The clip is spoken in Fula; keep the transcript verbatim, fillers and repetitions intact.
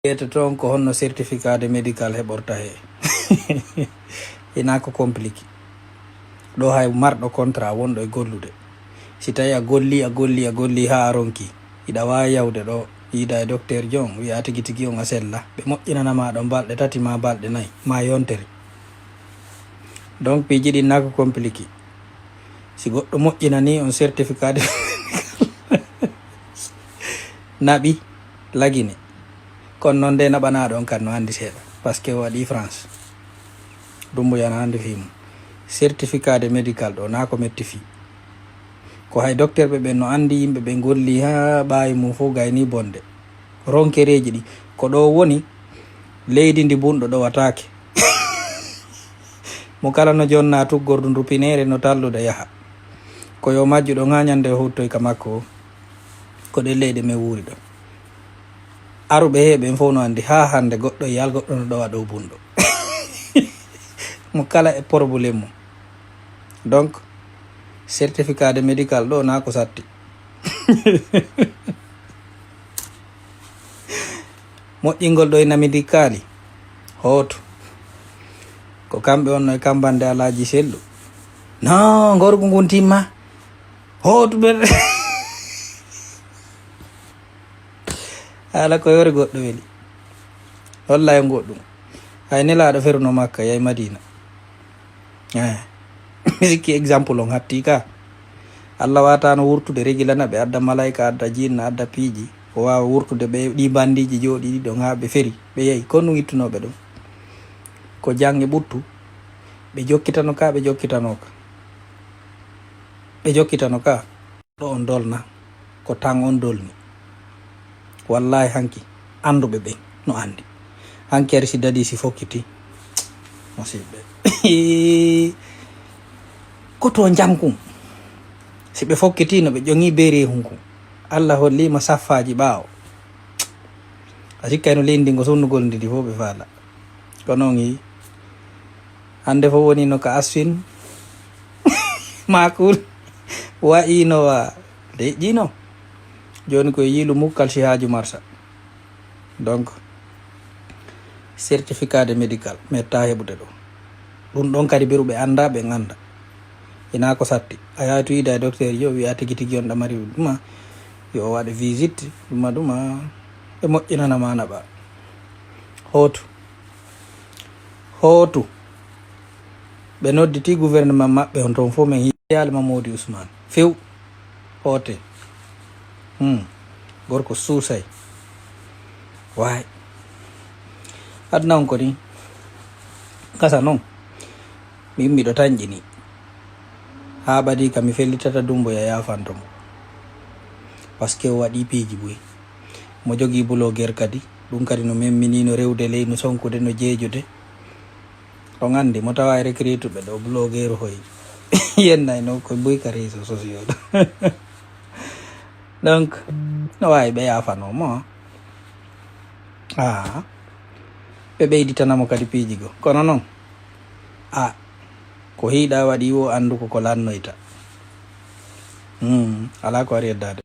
Ƴeeta toon ko honno certificat de médical heɓorta he. Hinaa ko compliqué. Ɗo hay marɗo contrat wonɗo e gollude. Si tawi a golli, a golli, a golli haa a ronki. Hiɗa waawi yawde ɗo, yiida e docteur John, wiya tigi tigi on a sella. Ɓe moƴƴinana ma ɗon balɗe tati ma balɗe nayi, ma yontere. Donc, piiji ɗin naa ko compliqué. Si goɗɗo moƴƴinani on certificat de naɓi, lagine. Kono noon de naɓanaaɗo on kan no anndi seeɗa. Parce que o waɗi France. Dumbuya na anndi fii mum. Certificat de médical ɗo naa ko metti fii. Ko hay docteur ɓe ɓen no anndi yimɓe ɓe golli haa ɓaawi mum fof gayni bonde. Ronkereeji ɗi. Ko ɗo woni leydi ndi bunɗo ɗowataake. Mo kala no jonna tuggordu ndu pineere no tallude yaha. Ko yo majju ɗon haa ñande o huuttoy ka makko o. Ko ɗen leyɗe men wuuri ɗon. Aruɓe he ɓen fof no anndi haa hannde goɗɗo e yal goɗɗo no ɗowa ɗo bunɗo. Mo kala e problème mum. Donc, certificat de médical ɗo naa ko satti. Moƴƴingol ɗo e namidi kaali. Hootu. Ko kamɓe on no e kambande alaaji sellu. No, ngorgu ngun timma. Hootu ɓe. Haala ko yore goɗɗo weli. Wallahi on goɗɗum. Hay nelaaɗo feruno Makka, yahi Madina. Eh. Mi sikki exemple on hatti ka. Allah watano wurtude regilana ɓe, adda malaika, adda jinna, adda piiji. O wawa wurtude ɓe ɗi bandiji jooɗi ɗi ɗon haa ɓe feri. Ɓe yahi. Ko ɗum ittunoɓe ɗum? Ko jange ɓuttu. Ɓe jokkitano ka, ɓe jokkitano ka. Ɓe jokkitano ka. Ɗo on dolna, ko tan on dolni. Wallahi hanki, annduɓe ɓen no anndi. Hanki ari si dadi si fokkiti, musiɓɓe. Ko to njankun. Si ɓe fokkiti no ɓe ƴoŋi beeri e hunkun. Allah hollima saffaaji ɓaawo. A sikkay no leydi ngo sonnugol ndi ndi fof ɓe faala. Kono on yi, hannde fof woni no ka asfin. Makul. Wa ino wa leƴƴino. Jooni ko e yiilu mukkal si haaju marsa. Donc, certificat de médical, metta heɓude ɗo. Ɗum ɗon kadi beru ɓe annda, ɓe annda. Ina ko satti. A yahay to yiida e docteur, yo wiya tigi tigi on ɗamari ɗuma. Yo o waɗe visite, ɗuma ɗuma. Ɓe moƴƴinana ma naɓa. Hootu. Hootu. Ɓe nodditi gouvernement maɓɓe on ton fof men hiyaali ma Modi Ousmane. Few. Hoote. Hmm. Gorko suusay. Waay. Aduna on ko ni. Kasa non. Min miɗo tanƴini. Haa ɓadii ka mi fellitata Dumbuya yaafanto mo. Parce que o waɗii piiji buy. Mo jogii blogueur kadi. Ɗum kadi no memminii, no rewde ley, no sonkude, no jeejude. On anndi mo tawa e recrutuɓe ɗo blogueur hoy. Yennay no ko buy ka réseaux sociaux ɗo. Donc, no waawi ɓe yaafanoo mo. Ah. Ɓe ɓeyditana mo kadi piiji goo. Kono non, a, ko hiiɗa waɗi wo anndu ko ko lannoyta. Hmm, alaa ko ari eddaade.